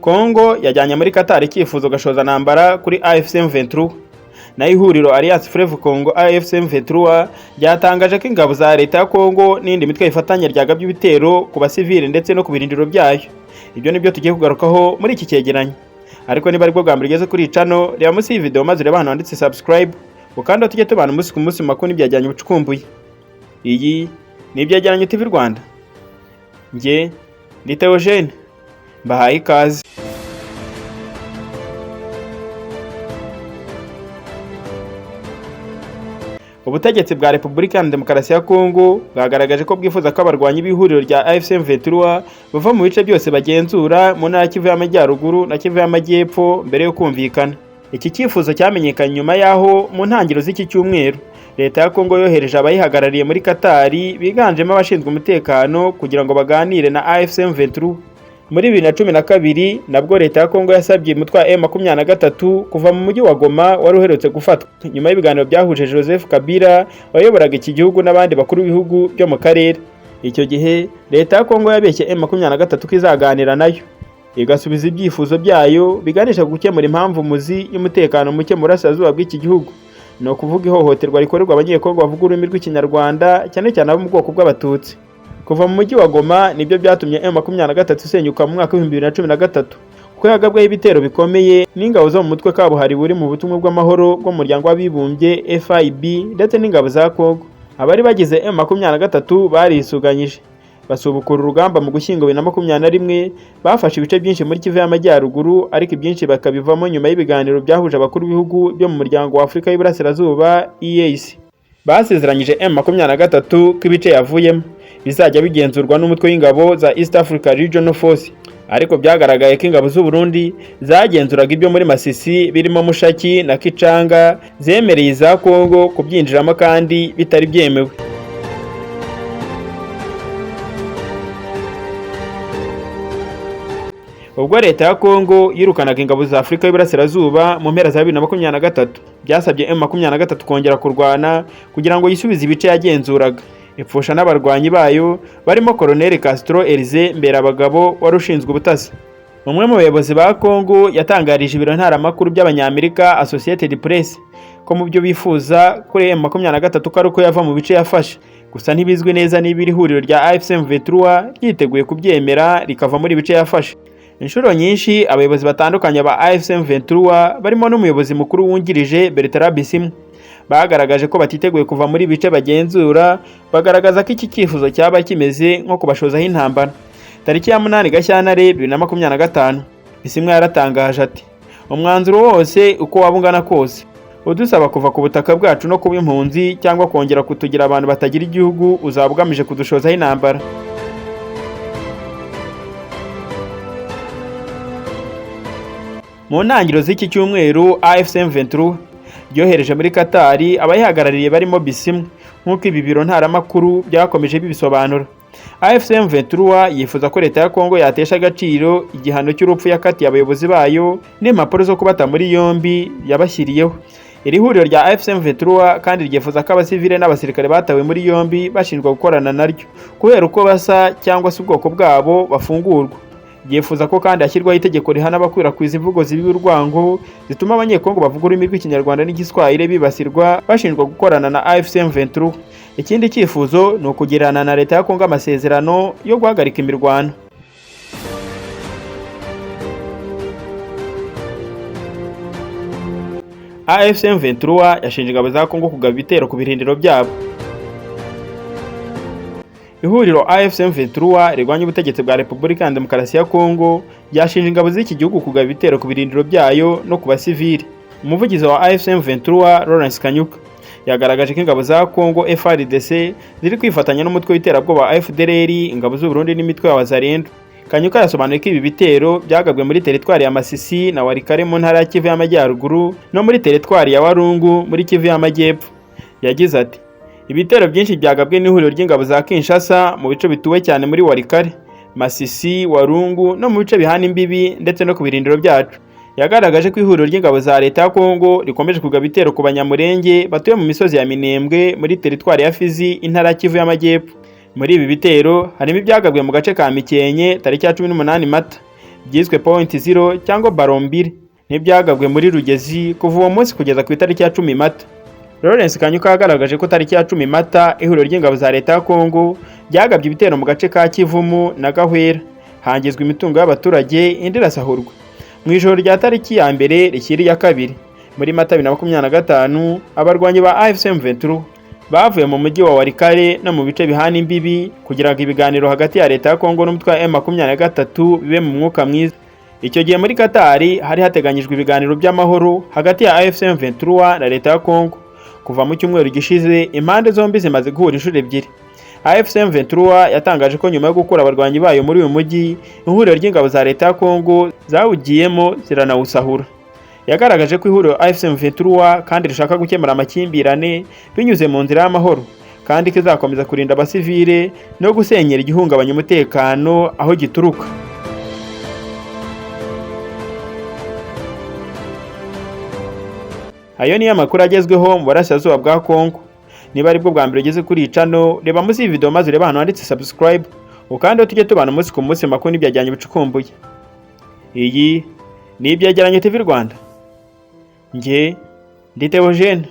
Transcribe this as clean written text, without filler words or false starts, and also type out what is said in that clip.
Kongo yajyanye muri Qatar icyifuzo gashoza ntambara kuri AFC M23. Naho ihuriro Alliance Fleuve Congo AFC M23 ryatangaje ko ingabo za leta ya Kongo n'indi mitwe ifatanya ryagabye ibitero ku basivili ndetse no ku birindiro byayo. Ibyo nibyo tugiye kugarukaho muri iki cyegeranyo. Ariko niba aribwo bwa mbere ugeze kuri channel, reba munsi y'iyi video maze urebe ahantu handitse subscribe, ukanda tujye tubana umunsi ku munsi mu makuru n'ibyegeranyo bucukumbuye. Iyi ni Ibyegeranyo TV Rwanda. Njye ni Theogene, mbahaye ikaze. Ubutegetsi bwa Repubulika ya Demokarasi ya Kongo bwagaragaje ko bwifuza ko abarwanyi b'ihuriro rya AFC M23 bava mu bice byose bagenzura mu ntara Kivu y'Amajyaruguru na Kivu y'Amajyepfo mbere yo kumvikana. Iki cyifuzo cyamenyekanye nyuma y'aho mu ntangiriro z'iki cyumweru Leta ya Kongo yohereje abayihagarariye muri Katari biganjemo abashinzwe umutekano kugira ngo baganire na AFC M23. Muri 2012 nabwo Leta ya Kongo yasabye umutwe wa M23 kuva mu mujyi wa Goma wari uherutse gufatwa nyuma y'ibiganiro byahuje Joseph Kabila wayoboraga iki gihugu n'abandi bakuru b'ibihugu byo mu karere. Icyo gihe Leta ya Kongo yabeshye M23 ko izaganira nayo igasubiza ibyifuzo byayo biganisha gukemura impamvu muzi y'umutekano muke mu burasirazuba bw'iki gihugu, ni ukuvuga ihohoterwa rikorerwa abanyekongo bavuga ururimi rw'Ikinyarwanda cyane cyane abo mu bwoko bw'Abatutsi. Kuva mu mujyi wa Goma nibyo byatumye M23 isenyuka mu mwaka w'ibihumbi 2013 kuko yagabweho ibitero bikomeye n'ingabo zo mu mutwe kabuhariwe uri mu butumwa bw'amahoro bw'umuryango w'abibumbye FIB ndetse n'ingabo za Kongo. Abari bagize M23 barisuganyije basubukura urugamba mu Gushyingo 2021, bafashe ibice byinshi muri Kivu y'Amajyaruguru ariko ibyinshi bakabivamo nyuma y'ibiganiro byahuje abakuru b'ibihugu byo mu muryango wa Afurika y'Iburasirazuba EAC. Basezeranyije M23 ko ibice yavuyemo bizajya bigenzurwa n'umutwe w'ingabo za East Africa Regional Force, ariko byagaragaye ko ingabo z'u Burundi zagenzuraga ibyo muri Masisi birimo Mushaki na Kicanga zemereye iza Kongo kubyinjiramo kandi bitari byemewe. Ubwo Leta ya Kongo yirukanaga ingabo za Afurika y'Iburasirazuba mu mpera za 2023, byasabye M23 kongera kurwana kugira ngo yisubize ibice yagenzuraga, ipfusha n'abarwanyi bayo barimo Colonel Castro Elize Mberabagabo wari ushinzwe ubutasi. Umwe mu bayobozi ba Kongo yatangarije ibiro ntaramakuru by'Abanyamerika Associated Press ko mu byo bifuza kuri M23 ko ari uko yava mu bice yafashe. Gusa ntibizwi neza niba iri huriro rya AFC M23 ryiteguye kubyemera rikava muri bice yafashe. Inshuro nyinshi abayobozi batandukanye ba AFC M23 barimo n'umuyobozi mukuru wungirije Bertrand Bisimwa bagaragaje ko batiteguye kuva muri bice bagenzura, bagaragaza ko iki cyifuzo cyaba kimeze nko kubashozaho intambara. Tariki ya 8 Gashyantare 2025 Bisimwa yaratangaje ati: "Umwanzuro wose uko waba ungana kose udusaba kuva ku butaka bwacu no kuba impunzi cyangwa kongera kutugira abantu batagira igihugu uzaba ugamije kudushozaho intambara." Mu ntangiriro z'iki cyumweru AFC M23 ryohereje muri Katari abayihagarariye barimo Bisimwa nk'uko ibi biro ntaramakuru byakomeje bibisobanura. AFC M23 yifuza ko Leta ya Kongo yatesha agaciro igihano cy'urupfu yakatiye abayobozi bayo n'impapuro zo kubata muri yombi yabashyiriyeho. Iri huriro rya AFC M23 kandi ryifuza ko abasivile n'abasirikare batawe muri yombi bashinjwa gukorana naryo kubera uko basa cyangwa se ubwoko bwabo bafungurwa. Ryifuza ko kandi hashyirwaho itegeko rihana abakwirakwiza imvugo zibi urwango zituma abanyekongo bavuga ururimi rw'Ikinyarwanda n'Igiswahili bibasirwa bashinjwa gukorana na AFC M23. Ikindi cyifuzo ni ukugirana na Leta ya Kongo amasezerano yo guhagarika imirwano. AFC M23 yashinje ingabo za Kongo kugaba ibitero ku birindiro byabo. Ihuriro AFC M23 rirwanya ubutegetsi bwa Repubulika ya Demokarasi ya Kongo ryashinje ingabo z'iki gihugu kugaba ibitero ku birindiro byayo no ku basivili. Umuvugizi wa AFC M23 Lawrence Kanyuka yagaragaje ko ingabo za Kongo FARDC ziri kwifatanya n'umutwe w'iterabwoba wa FDLR, ingabo z'u Burundi n'imitwe ya Wazalendo. Kanyuka yasobanuye ko ibi bitero byagabwe muri teritwari ya Masisi na Walikale mu ntara ya Kivu y'Amajyaruguru no muri teritwari ya Warungu muri Kivu y'Amajyepfo. Yagize ati: "Ibitero byinshi byagabwe n'ihuriro ry'ingabo za Kinshasa mu bice bituwe cyane muri Walikale, Masisi, Warungu no mu bice bihana imbibi ndetse no ku birindiro byacu." Yagaragaje ko ihuriro ry'ingabo za Leta ya Kongo rikomeje kugaba ibitero ku Banyamurenge batuye mu misozi ya Minembwe muri teritwari ya Fizi, intara ya Kivu y'Amajyepfo. Muri ibi bitero harimo ibyagabwe mu gace ka Mikenke tariki ya 18 Mata, Byiswe Point Zero cyangwa Barombire ntibyagabwe muri Rugezi kuva uwo munsi kugeza ku itariki ya 10 Mata. Lawrence Kanyuka yagaragaje ko tariki ya 10 Mata ihuriro ry'ingabo za leta ya Kongo ryagabye ibitero mu gace ka Kivumu na Gahwera, hangizwa imitungo y'abaturage, indi irasahurwa. Mu ijoro rya tariki ya mbere rishyira iya kabiri muri Mata 2025, abarwanyi ba AFC M23 bavuye mu mujyi wa Walikale no mu bice bihana imbibi kugira ngo ibiganiro hagati ya leta ya Kongo n'umutwe wa M23 bibe mu mwuka mwiza. Icyo gihe muri Katari hari hateganyijwe ibiganiro by'amahoro hagati ya AFC M23 na leta ya Kongo. Kuva mu cyumweru gishize impande zombi zimaze guhura inshuro ebyiri. AFC M23 yatangaje ko nyuma yo gukura abarwanyi bayo muri uyu mujyi, ihuriro ry'ingabo za leta ya Kongo zawugiyemo ziranawusahura. Yagaragaje ko ihuriro AFC M23 kandi rishaka gukemura amakimbirane binyuze mu nzira y'amahoro, kandi ko izakomeza kurinda abasivile no gusenyera igihungabanya umutekano aho gituruka. Ayo niyo amakuru agezweho mu burasirazuba bwa Kongo. Niba aribwo bwa mbere ugeze kuri iyi channel, reba munsi y'iyi video maze urebe ahantu handitse subscribe, ukandi tujye tubana umunsi ku munsi makuru n'ibyegeranyo bicukumbuye. Iyi ni Ibyegeranyo TV Rwanda. Njye ndi Theogene.